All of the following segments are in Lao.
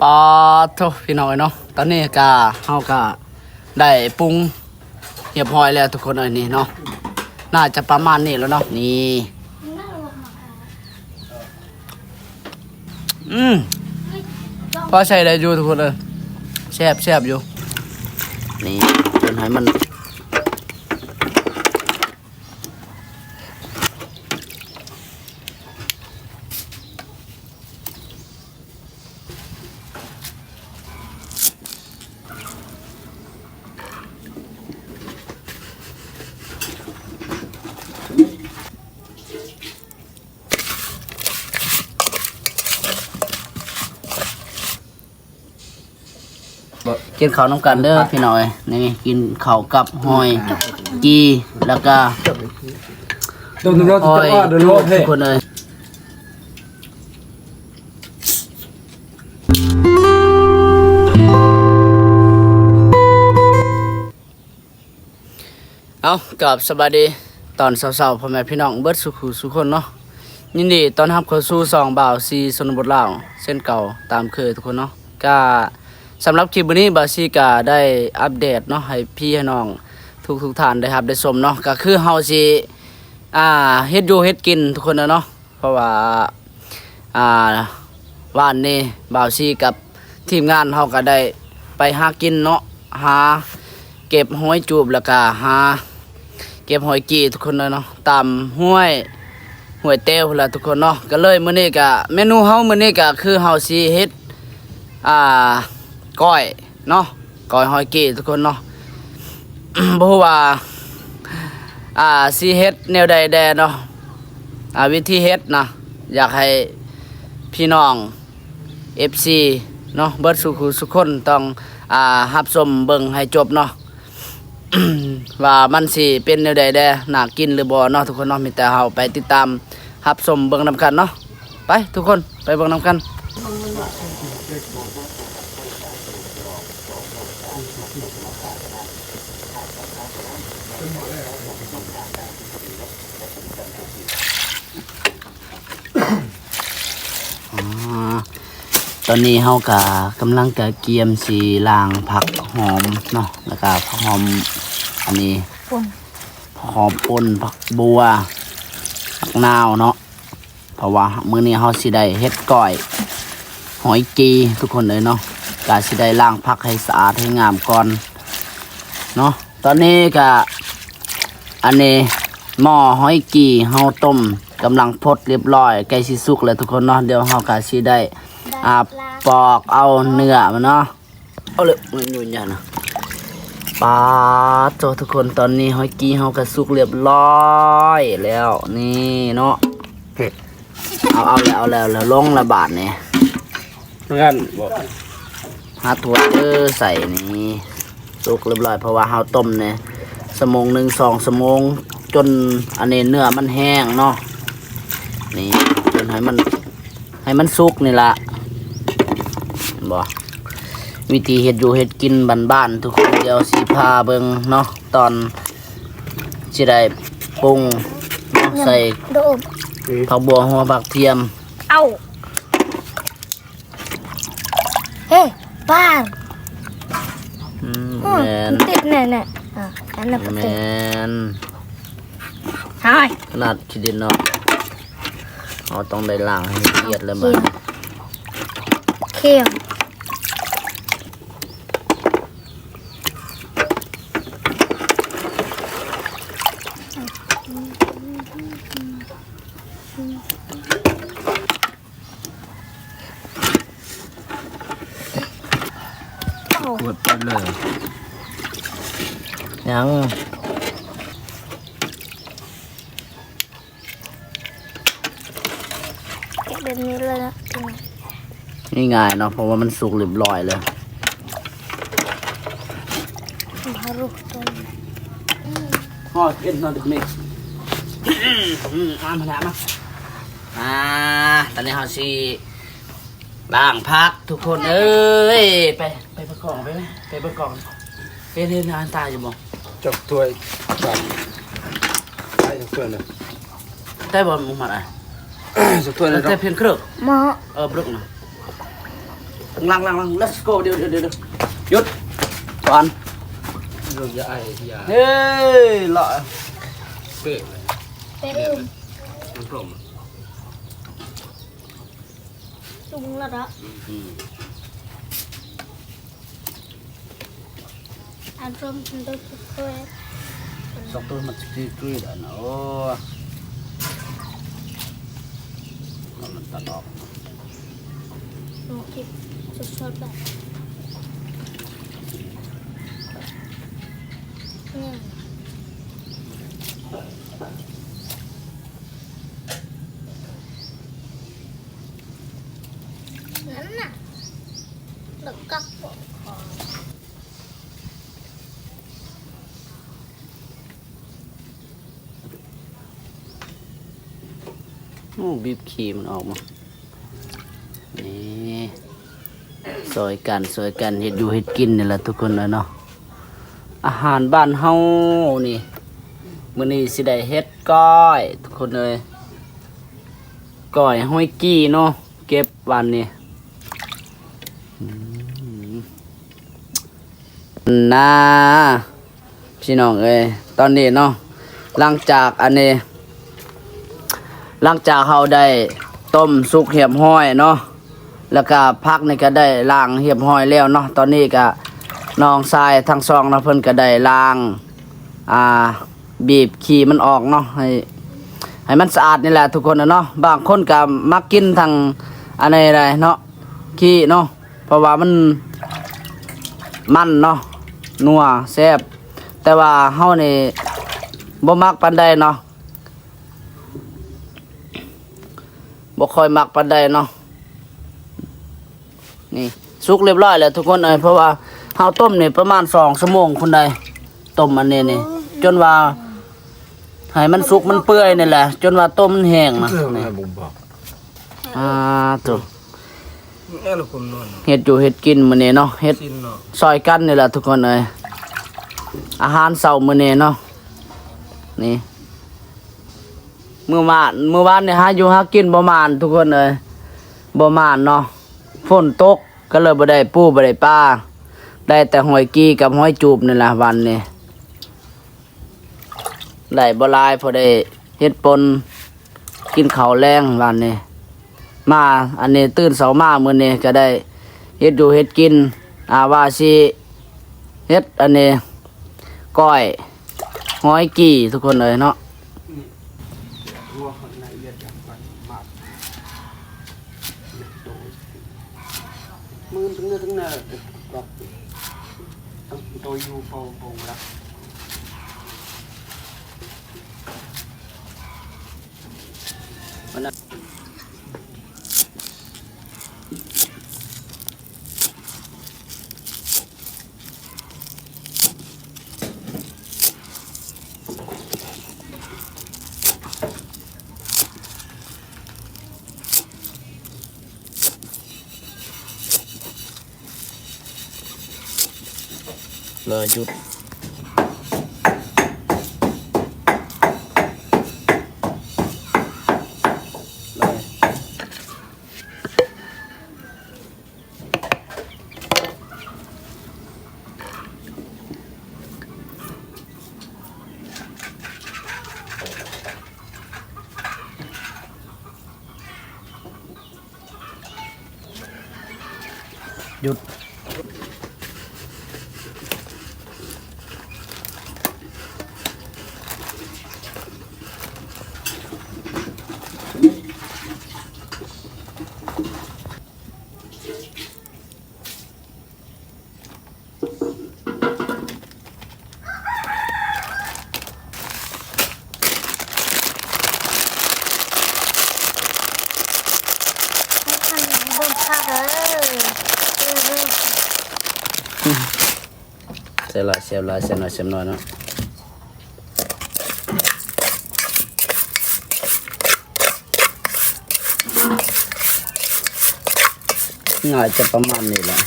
ປາດໂທ້ ພີ່ນ້ອງເອີຍເນາະ ຕອນນີ້ກະ ເຮົາກະໄດ້ປຸງຮຽບຮ້ອຍແລ້ວທຸກຄົນເອີຍ ນີ້ເນາະ ໜ້າຈະປະມານນີ້ແລ້ວເນາະ ນີ້ ອືມ ພໍໃຊ້ໄດ້ຢູ່ທຸກຄົນເອີຍ ແຊບ ແຊບຢູ່ ນີ້ ຈົນໃຫ້ມັນ ກິນເຂົ້ານຳກັນເດີພີ່ນ້ອງເອີຍ ນີ້ກິນເຂົ້າກັບຫອຍກີ່ ແລ້ວກະຫອຍຈູບທຸກຄົນເອີຍ. ເອົາ ກາບສະບາຍດີຕອນເຊົ້າໆ ພໍ່ແມ່ພີ່ນ້ອງເບິດສູ່ຄູ່ສູ່ຄົນເນາະ ຍິນດີຕ້ອນຮັບເຂົ້າສູ່ຊ່ອງບ່າວຊີຊົນນະບົດລາວເຊັ່ນເກົ່າຕາມເຄີຍທຸກຄົນເນາະ. ກະສຳລັບຄລິບມື້ນີ້ ບ່າວຊີກະໄດ້ອັບເດດເນາະ ໃຫ້ພີ່ໃຫ້ນ້ອງທຸກໆທ່ານໄດ້ຮັບໄດ້ຊົມເນາະ ກະຄືເຮົາຊິ ອ່າ ເຮັດຢູ່ເຮັດກິນທຸກຄົນເນາະ. ເພາະວ່າ ອ່າ ວານນີ້ບ່າວຊີກັບທີມງານເຮົາກະໄດ້ໄປຫາກິນເນາະ ຫາເກັບຫອຍຈູບ ແລ້ວກະຫາເກັບຫອຍກີ່ທຸກຄົນເນາະ ຕາມຫ້ວຍ ຫ້ວຍແຕ້ວພຸ້ນລະທຸກຄົນເນາະ. ກະເລີຍມື້ນີ້ກະ ເມນູເຮົາມື້ນີ້ກະຄືເຮົາຊິເຮັດ ອ່າ ກ້ອຍເນາະ ກ້ອຍຫອຍກີ່ທຸກຄົນເນາະ. ບໍ່ຮູ້ວ່າ ອ່າ ຊິເຮັດແນວໃດແດ່ເນາະ ອ່າ ວິທີເຮັດນະ ຢາກໃຫ້ພີ່ນ້ອງ ເອັຟຊີ ເນາະ ເບິດສູ່ຄູ່ສູ່ຄົນຕ້ອງ ອ່າ ຮັບຊົມເບິ່ງໃຫ້ຈົບເນາະ ວ່າມັນຊິເປັນແນວໃດແດ່ ໜ້າກິນຫຼືບໍ່ເນາະທຸກຄົນເນາະ. ມີແຕ່ເຮົາໄປຕິດຕາມຮັບຊົມເບິ່ງນຳກັນເນາະ. ໄປທຸກຄົນ ໄປເບິ່ງນຳກັນ. ອາ ຕອນນີ້ເຮົາກະກຳລັງກະກຽມຊິລ້າງຜັກຫອມເນາະ ແລ້ວກະຜັກຫອມ ອັນນີ້ ປົນ ຜັກຫອມປົນ ຜັກບົ່ວ ຜັກນາວເນາະ. ເພາະວ່າມື້ນີ້ເຮົາຊິໄດ້ເຮັດກ້ອຍຫອຍກີ່ທຸກຄົນເອີຍເນາະ ກະຊິໄດ້ລ້າງຜັກໃຫ້ສະອາດໃຫ້ງາມກ່ອນເນາະ. ຕອນນີ້ກະ ອັນນີ້ໝໍ້ຫອຍກີ່ເຮົາຕົ້ມກຳລັງຟົດລຽບຮ້ອຍ ໃກ້ຊິສຸກແລ້ວທຸກຄົນເນາະ. ດຽວເຮົາກະຊິໄດ້ ອ່າ ປອກເອົາເນື້ອມັນເນາະ. ເອົາເລີຍ ມັນຢູ່ຍານະ ປາດໂທ້ທຸກຄົນ ຕອນນີ້ຫອຍກີ່ເຮົາກະສຸກລຽບຮ້ອຍແລ້ວ ນີ້ເນາະ. ເອົາ ເອົາແລ້ວ ເອົາແລ້ວ ແລ້ວລົງລະບາດນີ້ ນັ້ນບໍ່ ຫາຖ້ວຍເດີ ໃສ່ນີ້ ສຸກລຽບຮ້ອຍ ເພາະວ່າເຮົາຕົ້ມນີ້ຊົ່ວໂມງໜຶ່ງ ສອງຊົ່ວໂມງ ຈົນອັນນີ້ເນື້ອມັນແຫ້ງເນາະ ນີ້ ຈົນໃຫ້ມັນ ໃຫ້ມັນສຸກນີ້ລະ ເຫັນບໍ່? ວິທີເຮັດຢູ່ເຮັດກິນບ້ານໆ ທຸກຄົນ ດຽວຊິພາເບິ່ງເນາະ ຕອນຊິໄດ້ປຸງເນາະ ໃສ່ຜັກບົ່ວ ຫົວຜັກທຽມ ເອົ້າ ເຮີ ປາ ອືມ ອືມ ແມ່ນ ຕິດແນ່ໆ ອ່າ ອັນນັ້ນ ແມ່ນ ຫາຍ ຂະໜາດຂີ້ດິນເນາະ ເຮົາຕ້ອງໄດ້ລ້າງໃຫ້ລະອຽດເລີຍບາດນີ້ ຄຽງ ກວດໄປເລີຍ ຍັງ ແກະແບບນີ້ເລີຍເນາະ ນີ້ງ່າຍເນາະ ເພາະວ່າມັນສຸກລຽບຮ້ອຍແລ້ວ ຮອດເອັນນອນເດມີ ອືມ ອາມາ ມາ ອາ ຕອນນີ້ເຮົາຊິລ້າງຜັກທຸກຄົນເອີຍ ໄປ ໄປເບິ່ງກ້ອງ ໄປ ໄປເບິ່ງກ້ອງ ເຫັນ ເຫັນອັນຕາຢູ່ບໍ່? ຈັກຖ້ວຍ ໄປຈັກຖ້ວຍເລີຍ ໄດ້ບໍ່? ໝູ່ໝັດ ອ່ະ ຈັກຖ້ວຍເລີຍ ແຕ່ເພງເຄີກ ໝໍ້ ເອີ ບລຶກນະ ຫຼັງໆໆ let's go ດຽວໆໆ ຢຸດກ່ອນ ເລື່ອງຢາໄອຢາ ເຮີ້ຍ ເລາະ ເປັນ ເປັນ ມັນກົມ ປຸງແລ້ວເນາະ ອືມ ອາລົມເປັນໂຕຄື ສອງໂຕມັນຄືໆ ອັນ ໂອ້ ມັນຕັດອອກ ລົງຄລິບສົດໆ ແບບ ອືມ ນັ້ນນະ ແລ້ວກໍ ໂອ້ ບີບຂີ້ມັນອອກມາ ນີ້ ຊ່ອຍກັນ ຊ່ອຍກັນເຮັດຢູ່ເຮັດກິນນີ້ແຫຼະທຸກຄົນເອີຍເນາະ ອາຫານບ້ານເຮົານີ້ ມື້ນີ້ຊິໄດ້ເຮັດກ້ອຍທຸກຄົນເອີຍ ກ້ອຍຫອຍກີ່ເນາະ ເກັບວານນີ້ ອືມ ນາ ພີ່ນ້ອງເອີຍ ຕອນນີ້ເນາະ ຫຼັງຈາກອັນນີ້ ຫຼັງຈາກເຮົາໄດ້ຕົ້ມສຸກຮຽບຮ້ອຍເນາະ ແລ້ວກະຜັກນີ້ກະໄດ້ລ້າງຮຽບຮ້ອຍແລ້ວເນາະ ຕອນນີ້ກະນ້ອງຊາຍທັງສອງເນາະ ເພິ່ນກະໄດ້ລ້າງ ອ່າ ບີບຂີ້ມັນອອກເນາະ ໃຫ້ ໃຫ້ມັນສະອາດນີ້ແຫຼະທຸກຄົນເນາະ ບາງຄົນກະມັກກິນທັງອັນນີ້ໄດ໋ເນາະ ຂີ້ເນາະ ເພາະວ່າມັນ ມັນເນາະ ນົວ ແຊບ ແຕ່ວ່າເຮົານີ້ບໍ່ມັກປານໃດເນາະ ບໍ່ຄ່ອຍມັກປານໃດເນາະ ນີ້ ສຸກຮຽບຮ້ອຍແລ້ວທຸກຄົນເອີຍ ເພາະວ່າເຮົາຕົ້ມນີ້ປະມານສອງຊົ່ວໂມງພຸ້ນໃດ໋ ຕົ້ມອັນນີ້ນີ້ ຈົນວ່າໃຫ້ມັນສຸກມັນເປື່ອຍນີ້ແຫຼະ ຈົນວ່າໂຕມັນແຫ້ງນະ ອ່າ ໂຕ ເຮັດຢູ່ເຮັດກິນມື້ນີ້ເນາະ ເຮັດຊ່ອຍກັນນີ້ແຫຼະທຸກຄົນເອີຍ ອາຫານເຊົ້າມື້ນີ້ເນາະ ນີ້ ມື້ວານ ມື້ວານນີ້ຫາຢູ່ຫາກິນບໍ່ໝານທຸກຄົນເອີຍ ບໍ່ໝານເນາະ ຝົນຕົກ ກໍເລີຍບໍ່ໄດ້ປູບໍ່ໄດ້ປາ ໄດ້ແຕ່ຫອຍກີ່ກັບຫອຍຈູບນີ້ລະວັນນີ້ ໄດ້ບໍ່ຫຼາຍ ພໍໄດ້ເຮັດປົ່ນກິນເຂົ້າແລງວັນນີ້ ມາອັນນີ້ຕື່ນເຊົ້າມາມື້ນີ້ກໍໄດ້ເຮັດຢູ່ເຮັດກິນ ອາ ວ່າຊິເຮັດອັນນີ້ ກ້ອຍ ຫອຍກີ່ທຸກຄົນເອີຍເນາະ ເລີຍຢຸດ ເລີຍ ຢຸດ ໃສ່ຫຼາຍແຊບຫຼາຍ ໃສ່ໜ້ອຍແຊບໜ້ອຍເນາະ. ໜ້າຈະປະມານນີ້ແຫຼະ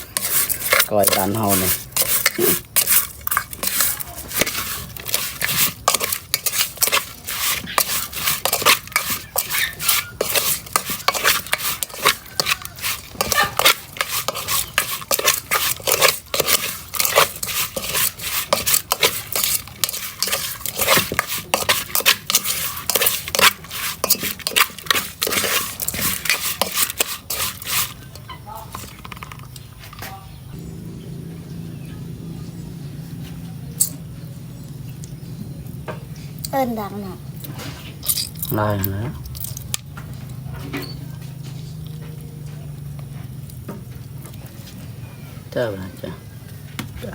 ກ້ອຍບ້ານເຮົານີ້. ເ ປັນດັງນະ ຫຼາຍຫັ້ນແຫຼະ ເຈົ້ານະ ເຈົ້າ.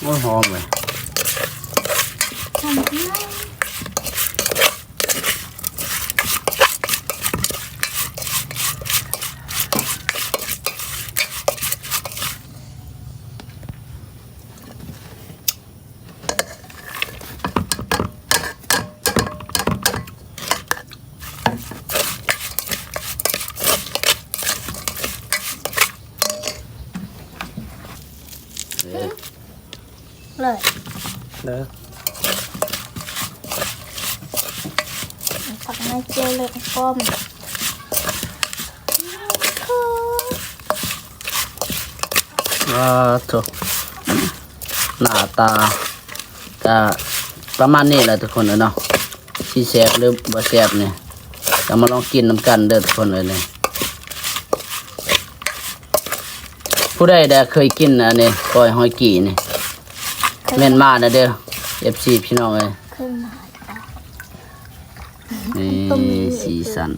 ໂອ້ຍ ຫອມເວີຍ ຫອມເຂົ້າ. ເລີຍ ເລີຍ ຜັກໃນເຈີເລັກປ້ອມ. ອ່າ ໂທ້ ໜ້າຕາກະປະມານນີ້ແຫຼະທຸກຄົນເອີຍເນາະ ຊິແຊບຫຼືບໍ່ແຊບນີ້ ກະມາລອງກິນນຳກັນເດີທຸກຄົນເອີຍນີ້. ຜູ້ໃດແດ່ເຄີຍກິນອັນນີ້ ກ້ອຍຫອຍກີ່ນີ້ ເຄີຍ ເມັ້ນມາແດ່ເດີ ເອັຟຊີ ພີ່ນ້ອງເອີຍ ເຄີຍມາ. ນີ້ ສີສັນ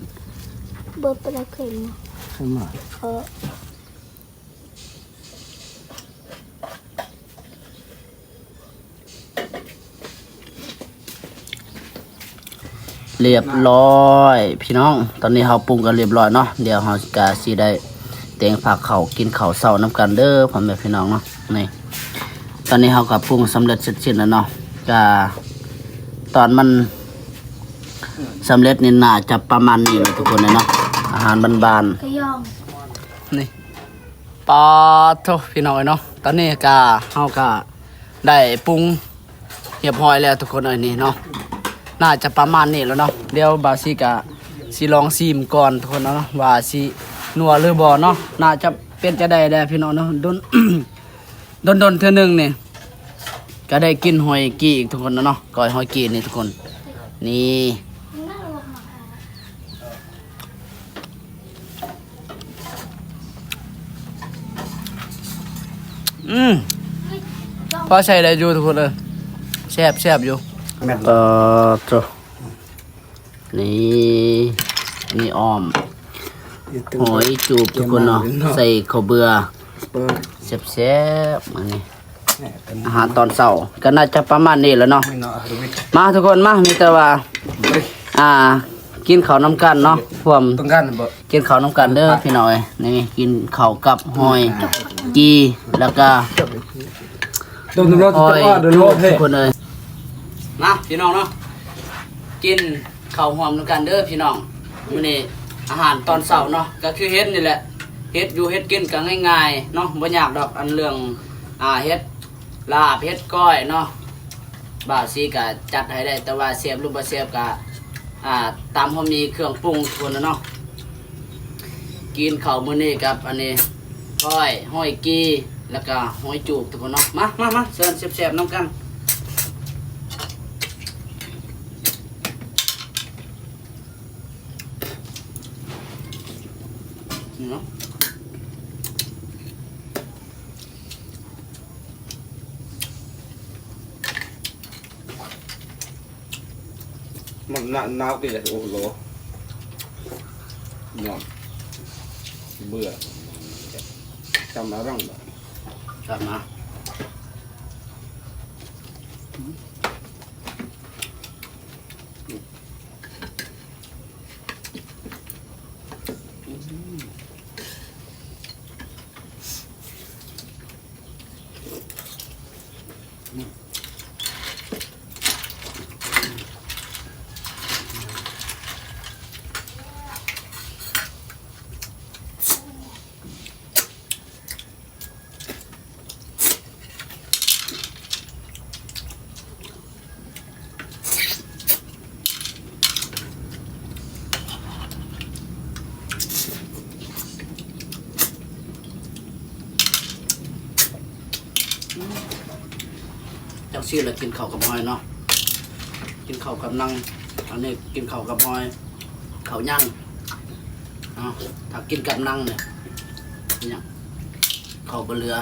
ບໍ່ປານໃດ ເຄີຍມາ ເຄີຍມາ ເອີ. ລຽບລ້ອຍພີ່ນ້ອງ ຕອນນີ້ເຮົາປຸງກັນລຽບລ້ອຍເນາະ ດຽວເຮົາກະຊິໄດ້ແຕ່ງພາເຂົ້າກິນເຂົ້າເຊົ້ານຳກັນເດີພໍ່ແມ່ພີ່ນ້ອງເນາະ. ນີ້ ຕອນນີ້ເຮົາກະປຸງສຳເລັດເສັດສິ້ນແລ້ວເນາະ ກະຕອນມັນສຳເລັດນີ້ໜ້າຈະປະມານນີ້ແຫຼະທຸກຄົນເອີຍເນາະ ອາຫານບ້ານໆ ກະຍອງ ນີ້. ປາໂທ້ ພີ່ນ້ອງເອີຍເນາະ ຕອນນີ້ກະ ເຮົາກະໄດ້ປຸງຮຽບຮ້ອຍແລ້ວທຸກຄົນເອີຍນີ້ເນາະ ໜ້າຈະປະມານນີ້ແລ້ວເນາະ. ດຽວບ່າວສີກະຊິລອງຊີມກ່ອນທຸກຄົນເນາະ ວ່າຊິນົວຫຼືບໍ່ເນາະ ໜ້າຈະເປັນຈັ່ງໃດແດ່ພີ່ນ້ອງເນາະ. ດົນ ດົນໆເທື່ອໜຶ່ງນີ້ກະໄດ້ກິນຫອຍກີ່ອີກທຸກຄົນເນາະ ກ້ອຍຫອຍກີ່ນີ້ທຸກຄົນ ນີ້. ອືມ ພໍໃຊ້ໄດ້ຢູ່ທຸກຄົນເອີຍ ແຊບ ແຊບຢູ່ ແມ່ນ ເອີ ໂທ້ ນີ້ ນີ້ອ້ອມ ຫອຍຈູບທຸກຄົນເນາະ ໃສ່ເຂົ້າເບືອ ແຊບໆ ອັນນີ້. ອາຫານຕອນເຊົ້າກະໜ້າຈະປະມານນີ້ແຫຼະເນາະ. ມາທຸກຄົນມາ ມີແຕ່ວ່າ ອ່າ ກິນເຂົ້ານຳກັນເນາະ ຮ່ວມກິນເຂົ້ານຳກັນເດີພີ່ນ້ອງເອີຍ. ນີ້ ກິນເຂົ້າກັບຫອຍກີ່ ແລ້ວກະຫອຍຈູບທຸກຄົນເອີຍ. ມາພີ່ນ້ອງເນາະ ກິນ ເຂົ້າຮ່ວມນຳກັນເດີພີ່ນ້ອງ. ມື້ນີ້ອາຫານຕອນເຊົ້າເນາະ ກະຄືເຫັນນີ້ແຫຼະ ເຮັດຢູ່ເຮັດກິນກະງ່າຍໆເນາະ ບໍ່ຍາກດອກ ອັນເລື່ອງ ອ່າ ເຮັດລາບເຮັດກ້ອຍເນາະ ບ່າວສີກະຈັດໃຫ້ໄດ້ ແຕ່ວ່າແຊບຫຼືບໍ່ແຊບກະ ອ່າ ຕາມເຮົາມີເຄື່ອງປຸງທຸກຄົນເນາະ. ກິນເຂົ້າມື້ນີ້ກັບອັນນີ້ ກ້ອຍຫອຍກີ່ ແລ້ວກະຫອຍຈູບທຸກຄົນເນາະ. ມາ ມາ ມາ ເຊີນແຊບໆນຳກັນ. ນີ້ເນາະ ມັນໜາວຕິແຫຼະ ໂອ້ໂຫຼ ນອນ ເບື່ອ ຈຳອາລັງ ຈຳມາ. ຈັ່ງຊີ້ລະກິນເຂົ້າກັບຫອຍເນາະ ກິນເຂົ້າກັບໜັງ ອັນນີ້ກິນເຂົ້າກັບຫອຍ. ເຂົ້າຍັງ ເອົາ ຖ້າກິນກັບໜັງນີ້ຍັງ ເຂົ້າບໍ່ເຫຼືອ.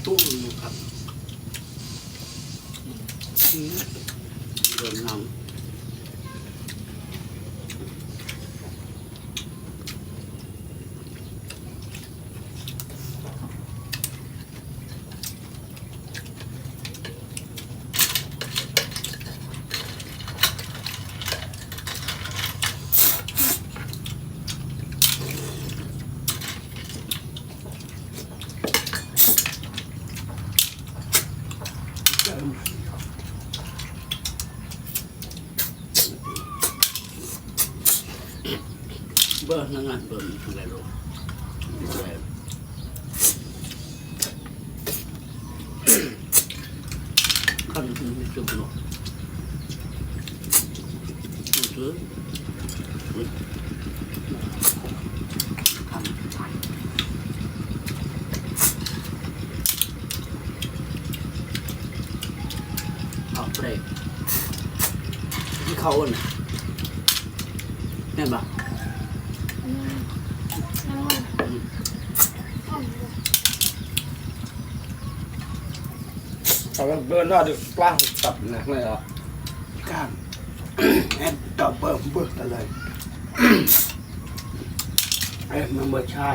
ຕຸ້ມຄັກ ອືມ ໂດນນ້ຳ. ເບິ່ງນັ້ນນະ ເບິ່ງທາງໃດໂລດ ຄັນມີຈຸດເນາະ ມັນຄື ຄັນ ເອົາເບຣກ ທີ່ເຂົາເອີ້ນນະ ແມ່ນບໍ່? ອືມ ອືມ ເອົາເບີນວ່າ ປາງຕັບນະ ແມ່ນບໍ່? ການ ແອນ ຕໍ່ເບີ ເບີຕະເລີຍ ເອີ ມັນບໍ່ໃຊ່.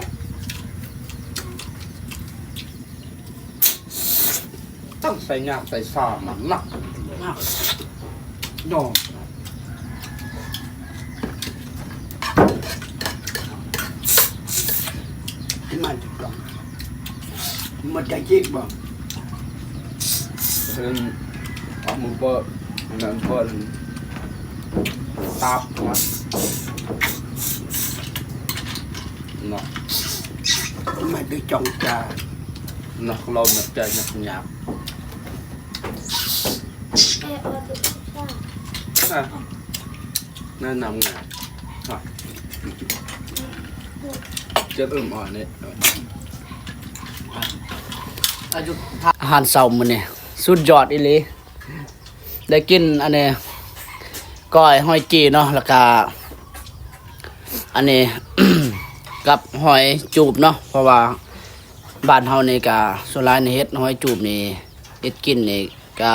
ຕ້ອງໃສ່ຫຍ້າໃສ່ຊາມາໜັກ ໜັກດອກ ມາຈາກ ມາຈາກຈິກບໍ່? ເພິ່ນເອົາມືເປີດ ອັນນັ້ນເປີດ ຕັບນະ ເນາະ ມາໄດ້ຈ້ອງຈານ ນະ ລາວໜັກໃຈໜັກຍາກ ນະ ແນະນຳງານ ເຈັບເອີ້ມອ່ອນເດ້. ອາຫານເຊົ້າມື້ນີ້ສຸດຍອດອີ່ຫຼີ ໄດ້ກິນອັນນີ້ ກ້ອຍຫອຍກີ່ເນາະ ແລ້ວກະອັນນີ້ ກັບຫອຍຈູບເນາະ ເພາະວ່າບ້ານເຮົານີ້ກະສ່ວນຫຼາຍນີ້ເຮັດຫອຍຈູບນີ້ ເຮັດກິນນີ້ກະ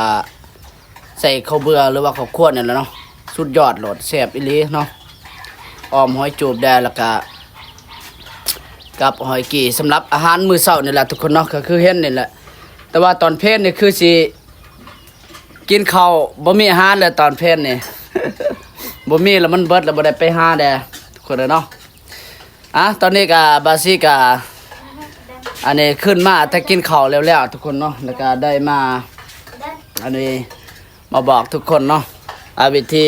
ໃສ່ເຂົ້າເບືອຫຼືວ່າເຂົ້າຄວນນີ້ແຫຼະເນາະ ສຸດຍອດໂລດ ແຊບອີ່ຫຼີເນາະ ອອມຫອຍຈູບແດ່ ແລ້ວກະກັບຫອຍກີ່ ສຳລັບອາຫານມື້ເຊົ້ານີ້ແຫຼະທຸກຄົນເນາະ ກໍຄືເຫັນນີ້ແຫຼະ ແຕ່ວ່າຕອນເພນນີ້ຄືຊິກິນເຂົ້າ ບໍ່ມີອາຫານແລ້ວຕອນເພນນີ້ ບໍ່ມີແລ້ວ ມັນເບິດແລ້ວ ບໍ່ໄດ້ໄປຫາແດ່ທຸກຄົນເອີຍເນາະ. ອ່ະ ຕອນນີ້ກະບາຊີກະ ອັນນີ້ຂຶ້ນມາແຕ່ກິນເຂົ້າແລ້ວໆ ທຸກຄົນເນາະ ແລ້ວກະໄດ້ມາ ອັນນີ້ມາບອກທຸກຄົນເນາະ ອ່າ ວິທີ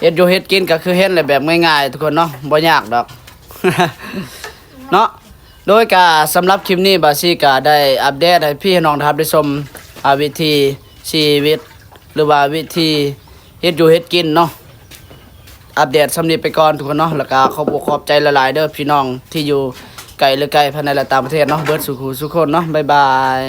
ເຮັດຢູ່ເຮັດກິນກະຄືເຫັນແຫຼະ ແບບງ່າຍໆ ທຸກຄົນເນາະ ບໍ່ຍາກດອກ ເນາະ. ໂດຍກະສຳລັບຄລິບນີ້ ບາຊີກະໄດ້ອັບເດດໃຫ້ພີ່ໃຫ້ນ້ອງໄດ້ຮັບໄດ້ຊົມ ອ່າ ວິຖີຊີວິດ ຫຼືວ່າວິທີເຮັດຢູ່ເຮັດກິນເນາະ ອັບເດດສ່ຳນີ້ໄປກ່ອນທຸກຄົນເນາະ ແລ້ວກະຂອບອົກຂອບໃຈຫຼາຍໆເດີ ພີ່ນ້ອງທີ່ຢູ່ໄກ ຫຼື ໃກ້ ພາຍໃນ ແລະ ຕ່າງປະເທດເນາະ ເບິດສູ່ຜູ້ສູ່ຄົນເນາະ ບາຍບາຍ.